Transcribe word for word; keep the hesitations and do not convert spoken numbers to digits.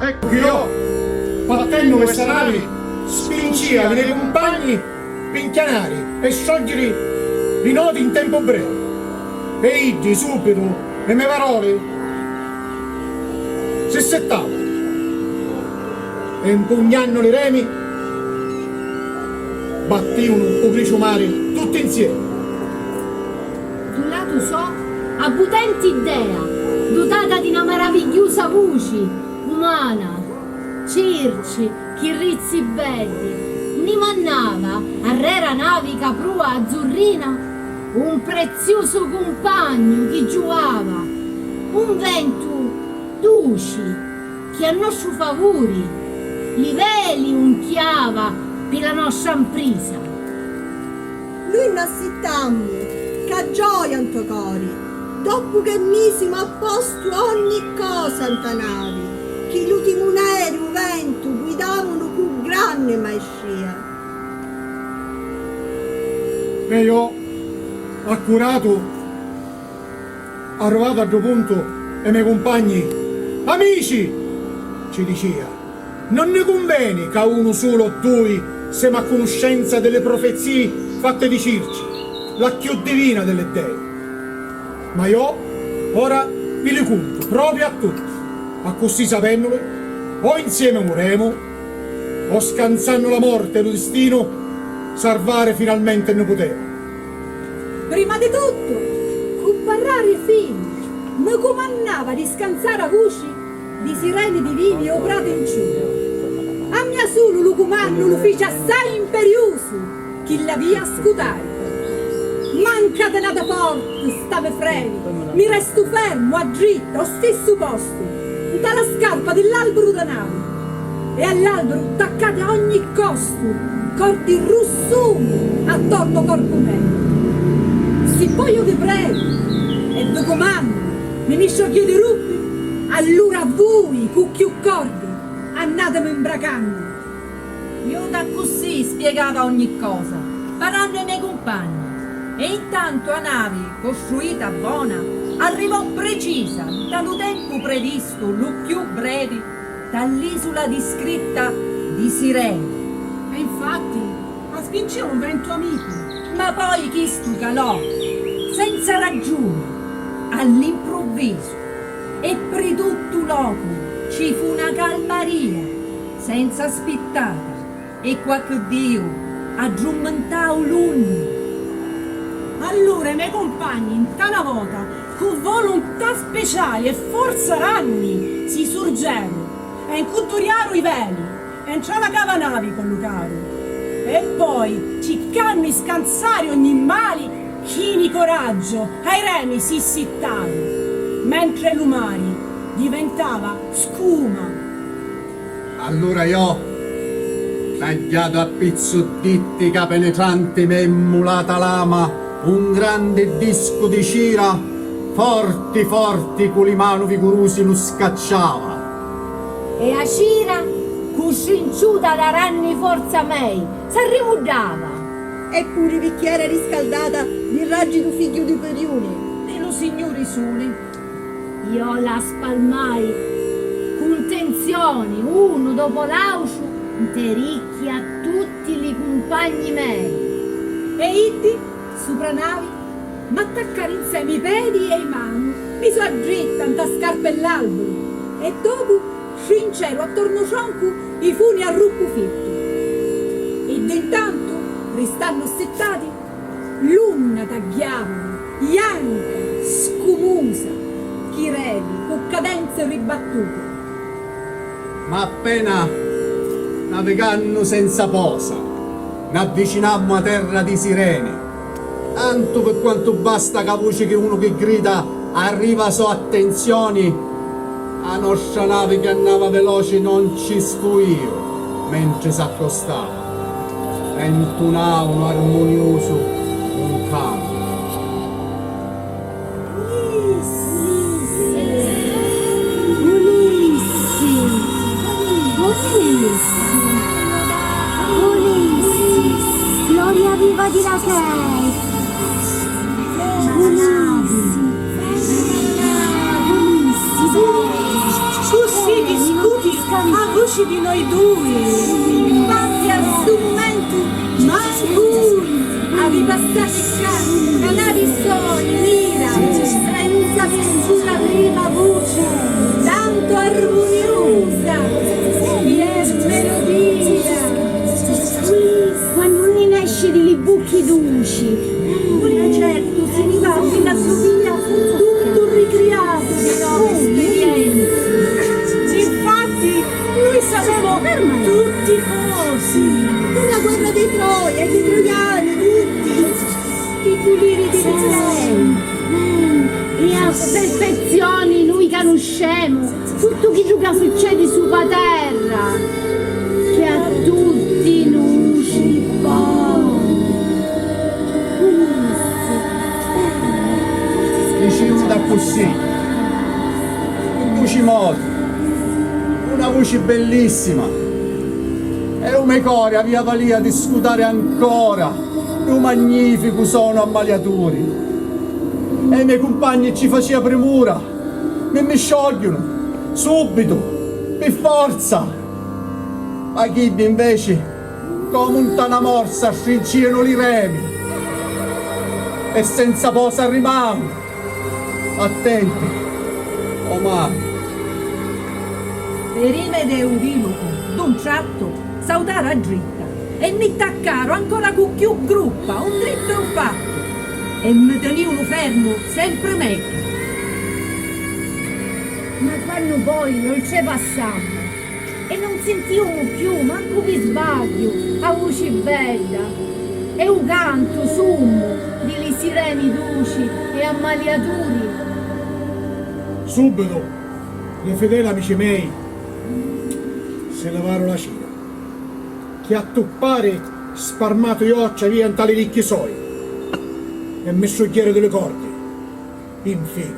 Eccu chi iò, partennu pe ssa navi, spincia li me cumpagni pi nchianari e sciogghieri li noti in tempu brevi. E iddi subitu li me paroli si sittavanu e, mpugnannu li remi, battìunu u griciu mari tutti nziemi. Dû latu sò, a putenti idea, dutata di na maravigghiusa vuci umana, circi, chi rizzi beddi, nni mannava, arrera navi ca prua azzurrina, un preziusu cumpagnu chi giuvava, un ventu duci, chi a nostru favuri li veli unchiava pi la nostra mprisa. Nui nn'assittammu ca gioia nto cori, doppu che misimu a postu ogni cosa nta navi, chi lu timuneri u ventu guidavunu cu granni maistria. E iò, accuratu, arrivatu a ddu puntu, e me cumpagni, amici, ci dicia, non ni cunveni ca unu sulu o dui semu a cunuscenza di li profezii fatti di Circi, la cchiù divina di li dei. Ma iò ora vi li cuntu propriu a tutti, accussì sapennuli, o insiemi muremu, o scanzannu la morti e lu distinu, sarvari finalmenti nni putemu. Prima di tuttu, cu parrari fini, mi cumannava di scanzari a vuci di sireni divini ô pratu in ciu. A mia sulu lu cumannu lu fici assai imperiusu chi l'avia a scutari. Mancatinata forti sta me freni, mi restu fermu, addrittu, ô stissu postu, nta la scarpa di l'alburu da navi. E a l'alburu taccati a ogni costu, cordi russuni attornu ô corpu meu. Si poi iò vi pregu e vi cumannu, mi mi sciogghiu di ruppi, allura vui cu cchiù cordi annatimi mbracannu. Iò d'accussì spiegava ogni cosa, parannu ê me cumpagni, e intantu a navi, costruita bona, arrivò precisa nta lu tempu previstu, lu cchiù brevi, nta l'isula discritta di Sireni. E infatti, a spincia un ventu amicu. Ma poi chistu calò, senza ragiuni, all'impruvvisu, e pri tuttu locu ci fu na calmaria senza spittata, e quacchi Diu addrummintau l'unni. Allura i me cumpagni, nta na vota, cu vuluntà speciali e forza ranni, si surgeru e ncunturiaru i veli, e ntra la cava navi collucaru. E poi, ciccannu i scanzari ogni mali, chini coraggiu, ai remi si sittaru, mentre lu mari diventava scuma. Allura iò, tagghiatu a pizzudditi ca penetranti me immulata lama un grandi discu di cira, forti forti cu li manu vigurusi lu scacciava. E a cira, cu strinciuta da ranni forza mei, s'arrimuddava. Eppuri vicchiera riscaldata di raggi du figghiu di Periuni, di lu Signuri Suli. Iò la spalmai cu ntenzioni, unu dopu l'autru, nte ricchi a tutti li cumpagni mei. E iddi, supra navi, m'attaccaru insemi i pedi e i manu, mi su addritta nta scarpa e l'alburu, e dopu strinceru attornu u troncu i funi a ruppu fittu. Iddi intantu, ristannu assittati, l'unna tagghiavanu, janca, scumusa, chi revi, cu cadenza ribattuta. Ma appena, navigannu senza posa, n'avvicinammu a terra di Sireni. Tantu pi quantu basta ca vuci chi unu chi grida arriva so attenzioni, a nostra navi chi annava veloci non ci sfuiu mentri s'accostava e ntunau nu armuniusu un cantu. Ulissi, Ulissi, Ulissi, Ulissi, gloria viva di l'Achei. Ulissi, Ulissi, Cussì ti scuti il A vuci di noi dui. Infatti a stu mumentu mancu unu. Avi passati ccà, ca navi soi nira, senza nissuna prima vuci, tantu armuniusa, chi è melodia. Quannu ni nesci di li bucchi duci. Poi certu si ni va fino a Sofia, tuttu ricriatu di novi sperienzi. Infatti, nui sapemu tutti cosi. Della guerra di Troia, i troiani, tutti. I puliri di Betlemi. E a perfezioni nui canuscemu. Tuttu chiddu ca succedi supra terra, chi a tutti nuci poi. Dicìunu d'accussì, in duci modi, una vuci bellissima, e u me cori avia valia di scutari ancora lu magnificu sonu a maliaturi, e i me cumpagni ci facia primura. Mi, mi sciogghiunu, subitu, pi forza! Ma chiddi, inveci, comu nta na morsa, strincìanu li remi e senza posa rimanu. Attenti, o mari! Li rimi de u vilucu, d'un trattu, sautaru a dritta e mi taccaru ancora cu cchiù gruppa, un drittu e un fattu, e mi teniunu fermu sempri megghiu. Ma quannu poi l'oltrepassammu e non sintiumu cchiù, mancu pi sbagghiu, a vuci bedda e u cantu summu di li sireni duci e ammaliaturi. Subitu li fideli amici mei si livaru la cira, chi a tuppari sparmatu i occhi avia nta li ricchi soi e mi strugghieri di li cordi. Infini,